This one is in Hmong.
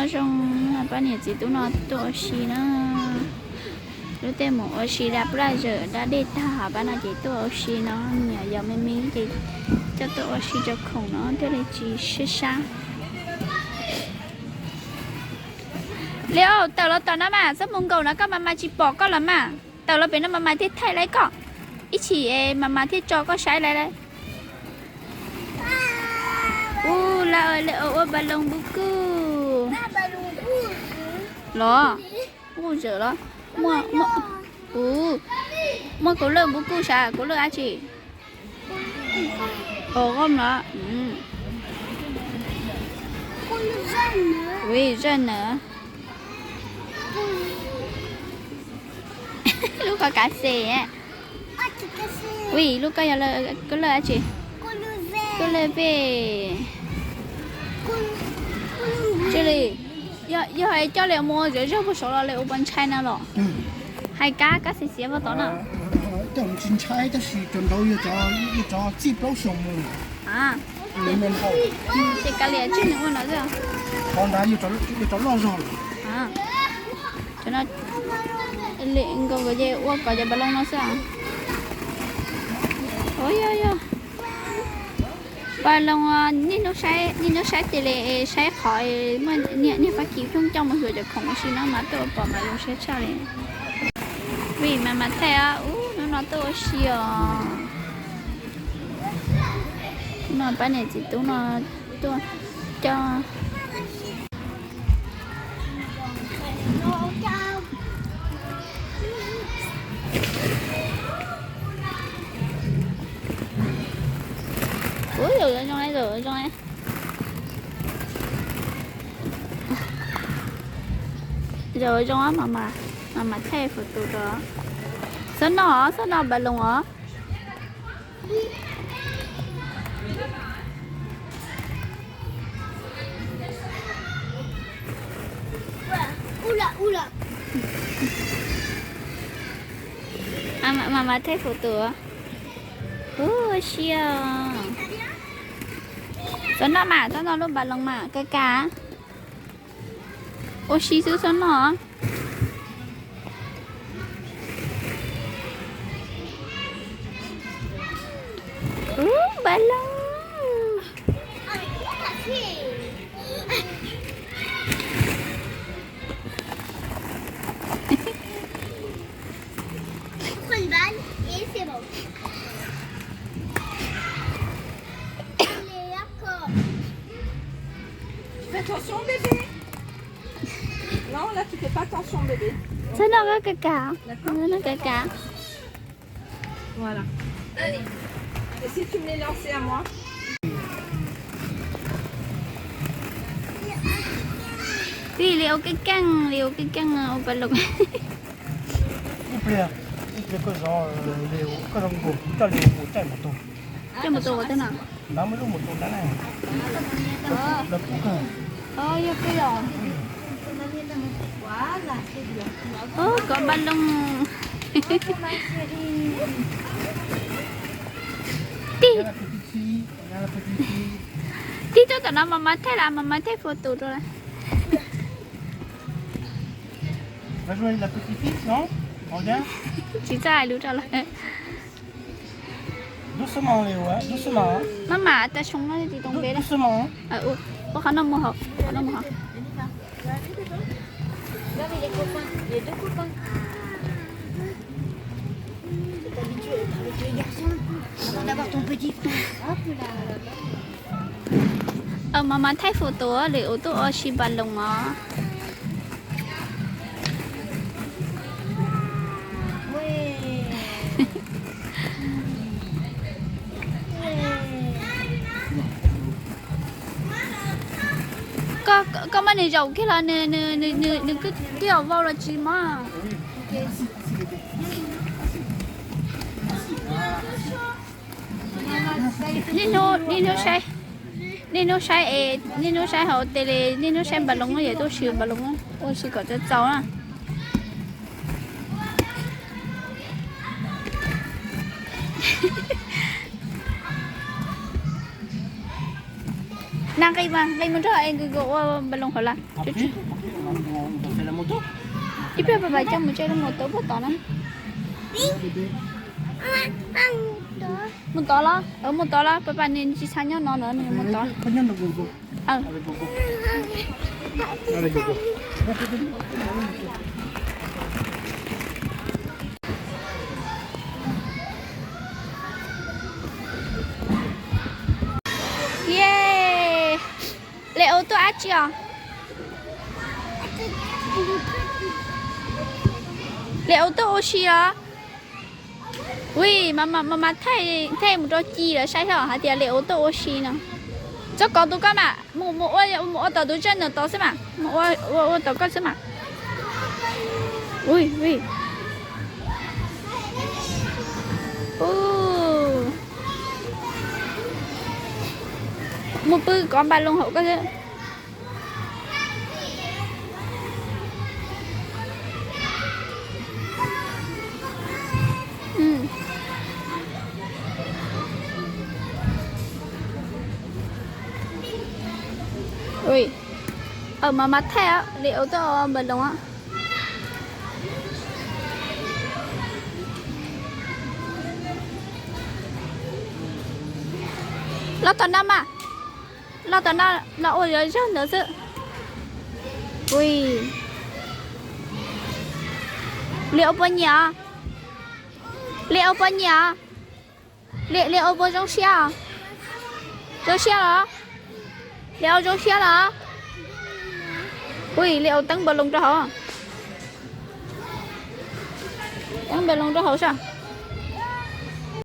Zoo, pab niam txiv tub no tuaj ua si na. Lub tej mus ua si da plaj zawm da dej tag pab no ces tuaj ua si no, niam yos me me ces coj tuaj ua si rau khoom no thiaj li tsis sib sab. Li, tawm los tom no mas, txhob mus nkaum no koj mas mas tsis pom koj los mas. Tawm los pem no mas mas thiaj thaij laiv koj ib chim, mas mas thiaj tso koj saib laiv laiv. Ub, lawv ua balloon npub kuj los, npub kuj zawm los. Muaj, muaj, ub, muaj color npub kuj sav, color dab tsi? Ov, qoj los. Ui, zaj na. Lub ko kav xes. Ui, lub ko yog color dab tsi? Color veg. Ua li, yog hais coj li mus ua zog puag saud los li ua pov ntshai na los? Hais kab kab xiav xiav puag tod na. Coj tsis ntshai tab sis cov nraud yog cov txij plaub xyoos mus. Ces kav liam tseg nws ua no xwb. Qhov ntawd yog cov loj zog lawm. Cov no nkaus ces ua kom cov balloon no xwb. Ua yog, yog balloon, niaj hnub saib, niaj hnub saib tes li, saib qhov muaj niag Fab Kis pheej coj mus xyuas cov khoom ua si no mas tuaj ua pom mas zoo siab tshaj li. Vim mas mas thaij, ub, hnub no tuaj ua si os. Hnub no pab niam txiv tub no tuaj coj. Ub, zaum zoo, zaum zoo. Zaum zoo, mas mas thaij foto rau. Xob noj, xob noj balloon os. Mas mas thaij foto. Ua si os. Xob noj mas, xob noj lub balloon mas, kaj kaj. Ua si xwb, xob noj. Ub, balloon. Fais attention, bébé. Non, là, tu fais pas attention, bébé. Xob noj kaj kaj. Xob noj kaj kaj. Voilà. Allez. Et si tu me les lances à moi? Vim li ua keej keej, li ua keej keej ua paloos. Ib pliag, ib pliag koj zov, koj zoo nkaus coj li mus caij mus tua. Caij mus tua ua teb no? Lawv muaj lub mus tua ntawd na. Lawv pub kawg. Yog kawg os. Kov paloos. Tig. Tig tuaj tom no mas mas thaij las, mas mas thaij foto rau las. Tsis txawj hais lus rau lawm. Maj mam tas soo no tsis tau npe. Ua qhov no mus hauv, qhov no mus hauv. Mas mas thaij foto lawm ua tuaj ua si paloos os. Koj muab nws zaum kiag los nws twb os vau los tsis mob. Niaj hnub saib, niaj hnub saib es niaj hnub saib hauv tele, niaj hnub saib npas loos, yog tuaj ua si npas loos, ua si kom txaus txaus na. Na nqis mas, nqis mus nrog es nkws nkws ua npaloos hauv lawm. Ib pliag pab pab coj mus tsev lub mus tod puag tod na. Mus tod los, mus tod los, pab pab nws tsis txhob nyob no na, nws mus tod. Ye, Liam Us tuaj dab tsi os? Liam Us tuaj ua si os. Ui, mas mas thaij mus rau Ci lawv saib os, hais tias Liam Us tuaj ua si no. Txhob kov tus koj mas, mus mus ua mus ua tom tus tsaj ntawm tod xwb mas, mus ua ua ua tom koj xwb mas. Ui ui. Mus pw kov npaloos hauv koj xwb. Ui, mas mas thaij Liam Us tuaj ua npaloos. Los tom no mas, los tom no, los ua zog zog ntawd xwb. Ui, Liam Us puas nyiam os? Liam Us puas nyiam os? Liam, Liam Us puas zoo siab os? Zoo siab los? Liam Us zoo siab los? Ui, Liam Us teeb npaloos rau hauv. Teeb npaloos rau hauv sav.